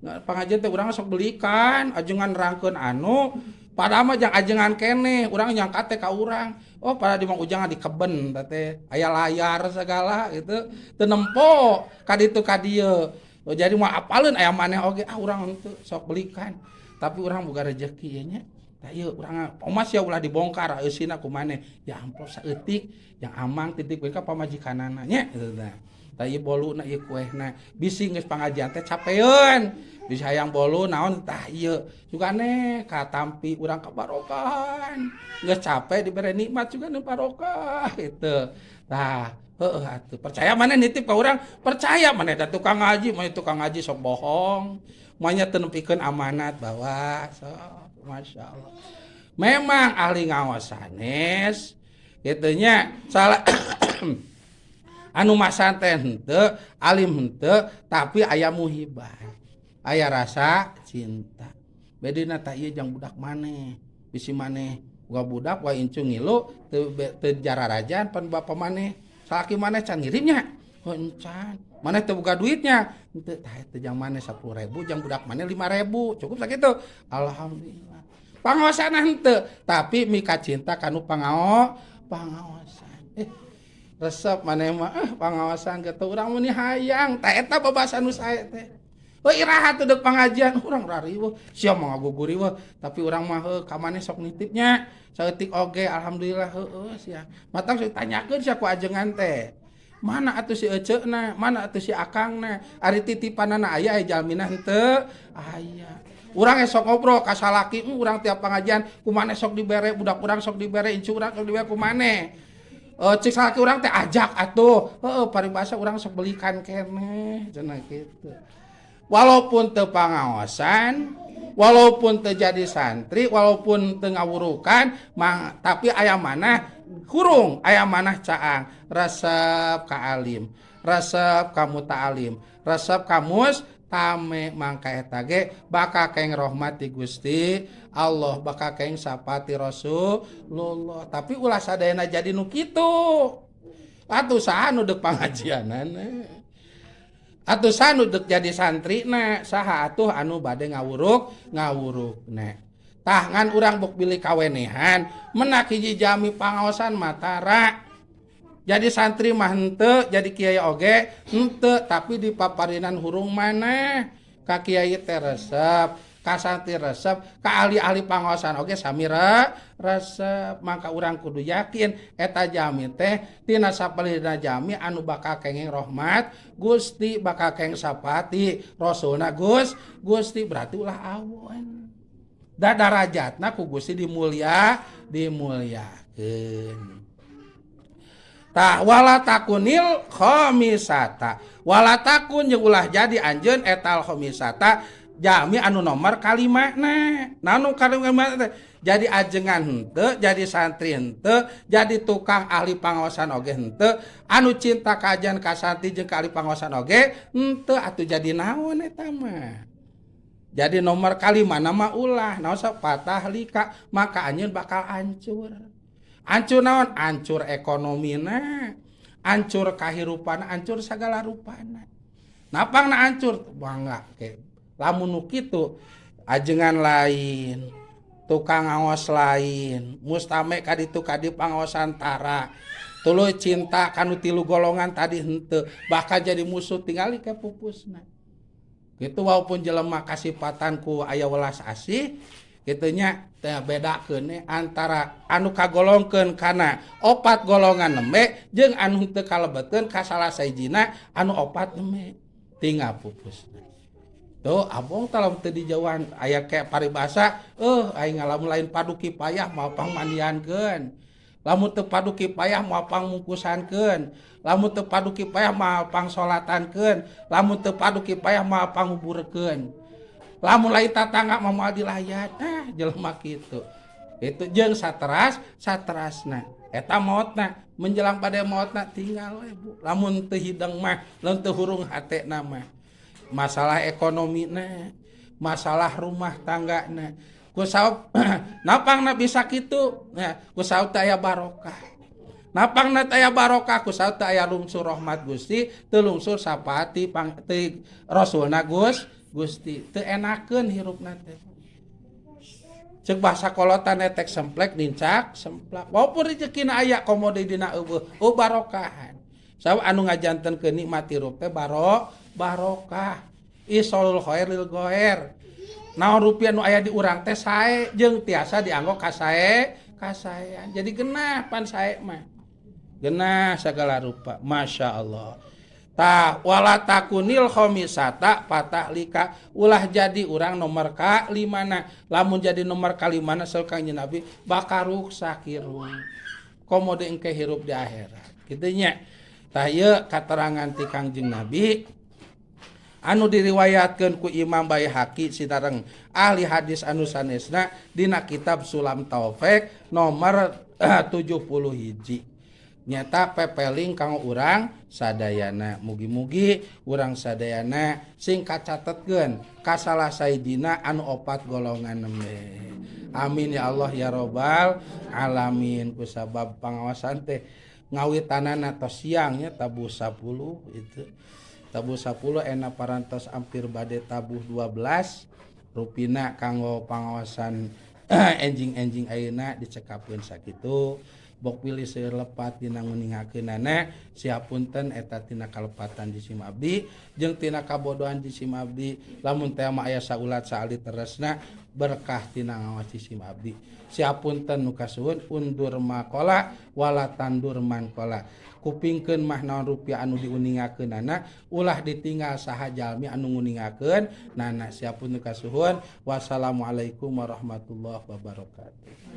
Pangajian teh urang sok belikan, ajengan nerangkeun anu padahal mah jang ajengan keneh, urang nyangka teh ka urang. Oh, pada di Mang Ujang di keben teh aya layar segala gitu, teu nempo ka ditu ka dieu. Oh, jadi moal apaleun aya maneh oge, ah urang henteu sok belikan. Tapi urang boga rezeki ieu nya. Tah, ieu urang omas ya ulah dibongkar eusina ku maneh. Ya amplop saeutik yang amang titip we ka pamajikanana nya kitu tah. Tah, ieu boluna, ieu kuehna. Bisi geus pangajian teh capeun. Bisi hayang bolu naon, tah ieu. Sugane katampi urang kabarokahan. Geus capek dibere nikmat juga nu barokah gitu. Tah, heueuh atuh. Percaya maneh nitip ka urang? Percaya maneh da tukang ngaji, maneh tukang ngaji sok bohong. Moalnya teu nepikeun amanat bawa sok, Masya Allah. Memang ahli ngaos sanes, Kitu nya salah anu masantren henteu, alim henteu, tapi aya muhibah, aya rasa cinta. Bedina tah ieu jang budak maneh, bisi maneh boga budak wa incu ngilu teu teu jararajan pan bapa maneh, salaki maneh can ngirimnya. Oh encan. Maneh teu boga duitnya. Henteu tah eta jang maneh 10.000 jang budak maneh 5.000, cukup sakitu. Alhamdulillah. Pangaosanna henteu, tapi mika cinta kanu pangaosan. Resep maneh mah pangaosan kitu urang mun hayang, tah eta babasan nu sae teh. Oh iraha teu deuk pangajian, urang rariweuh, sia mah ngaguguriweuh, tapi urang mah heuh ka maneh sok nitipnya. Saeutik oge alhamdulillah heueuh sia. Matak sok ditanyakeun sia ku ajengan teh. Mana atuh si eceuna, mana atuh si akangna, ari titipanana aya aya jalmina henteu? Aya. Urang esok ngobrol ka salaki, urang tiap pangajian ku maneh sok dibere, budak urang sok dibere, incu urang sok dibere ku maneh. Cek salaki urang teh ajak atuh, heueuh paribasa urang sok belikan keneh cenah kitu. Walaupun teu pangaosan, walaupun teu jadi santri, walaupun teu ngawurukan, tapi aya manah hurung, aya manah caang, resep ka alim, resep ka muta'alim, resep ka mustame, mangka eta ge bakal keng rahmat ti Gusti Allah, bakal keng sapati Rasulullah. Tapi ulah sadayana jadi nu kitu. Atuh saha nu deuk pangajianana? Atuh saha nu deuk jadi santrina? Saha atuh anu bade ngawuruk-ngawurukna? Tah ngan urang bok bilih kawenehan, menak hiji jami pangaosan matara. Jadi santri mah henteu, jadi kiai oge henteu, tapi di paparinan hurung maneh ka kiai teh resep, ka santri resep, ka ahli-ahli pangaosan oge sami resep. Maka urang kudu yakin eta jami teh tina sapalihna jami anu bakal kenging rahmat Gusti, bakal kenging sapati Rasulna Gusti, berarti ulah awon. Da darajatna ku Gusti dimuliakeun. Tah wala takunil khamisata. Wala takun jeung ulah jadi anjeun etal khamisata jami anu nomor kalimana. Nah anu kalima teh jadi ajengan henteu, jadi santri henteu, jadi tukang ahli pangaosan oge henteu, anu cinta kajian ka santri jeung ka ahli pangaosan oge henteu, atuh jadi naon eta mah. Jadi nomor kalimana mah ulah, naon sok patah lika, maka anjeun bakal hancur. Hancur naon? Hancur ekonomina, hancur kahirupan, hancur sagala rupana. Napangna hancur? Bangga ke. Lamun nu kitu ajengan lain, tukang ngaos lain, mustame ka ditu ka dieu pangaosan tara. Tuluy cinta kanu tilu golongan tadi henteu, bahkan jadi musuh tingali ke pupusna. Gitu walaupun jelema kasipatan ku aya welas asih, kitu nya teh bedakeun antara anu kagolongkeun kana opat golongan nembe jeung anu teu kalebetkeun ka salah sahijina anu opat nembe, tinggal pupusna. Tuh abong tah teu dijauhan aya kayak paribasa, aing ngalamun lain padu kipayah moal pangmandiankeun. Lamun teu padu kipayah moal pangmungkusankeun. Lamun teu padu kipayah moal pangsolatankeun. Lamun teu padu kipayah moal panguburkeun. Lamun lain tatangga mah moal dilayat. Ah jelema kitu. Itu jeung sateras saterasna. Eta maotna menjelang pada maotna tinggal we Bu. Lamun teu hideng mah, lamun teu hurung hatena mah. Masalah ekonomina, masalah rumah tanggana. Ku saop napangna bisa kitu? Nah, ku saop teu aya barokah. Napangna teu aya barokah ku saop teu aya lungsur rahmat Gusti, teu lungsur sapati pang teu Rasulna Gusti, teu enakeun hirupna teh. Ceuk bahasa kolotan netek semplek nincak semplak. Walaupun rezekina aya komo deui dina eueuh, oh barokahan. Sabab anu ngajantenkeun nikmat hirup teh barokah. Isolul khair lil ghair. Naon rupiah nu aya di urang teh sae jeung tiasa dianggo kasae kasaean. Jadi genah pan sae mah. Genah sagala rupa. Masya Allah. Tah wala takunil khomisata patah lika, ulah jadi urang nomor ka limana. Lamun jadi nomor ka limana saur Kangjeng Nabi bakal ruksak hirup. Komo deui engke hirup di akhirat. Kitu nya. Tah ieu katerangan ti Kangjeng Nabi anu diriwayatkeun ku Imam Baihaqi sinareng ahli hadis anu sanesna dina kitab Sulam Taufik nomor 71 nyata pepeling kanggo urang sadayana. Mugi-mugi urang sadayana sing kacatetkeun ka salah sahijina anu opat golongan nembe. Amin ya Allah ya robbal alamin. Kusabab pangaosan teh ngawitanana tos siangnya tabuh 10 itu tabuh 10 enak parantos hampir bade tabuh 12 rupina. Kanggo pangaosan enjing-enjing ayeuna dicekapkeun sakitu. Bok pilih seueur lepat dina nguningakeunana, siapunten eta tina kalepatan jisim abdi jeung tina kabodohan jisim abdi. Lamun teh mah aya saulat saalit teresna berkah tina ngawas jisim abdi. Siapunten nu kasuhun. Undur makola wala tandur mankola, kupingkeun mah naon rupiah anu diuningakeunana, ulah ditinggal saha jalmi anu nguningakeun nana. Siapun nu kasuhun. Wassalamualaikum warahmatullahi wabarakatuh.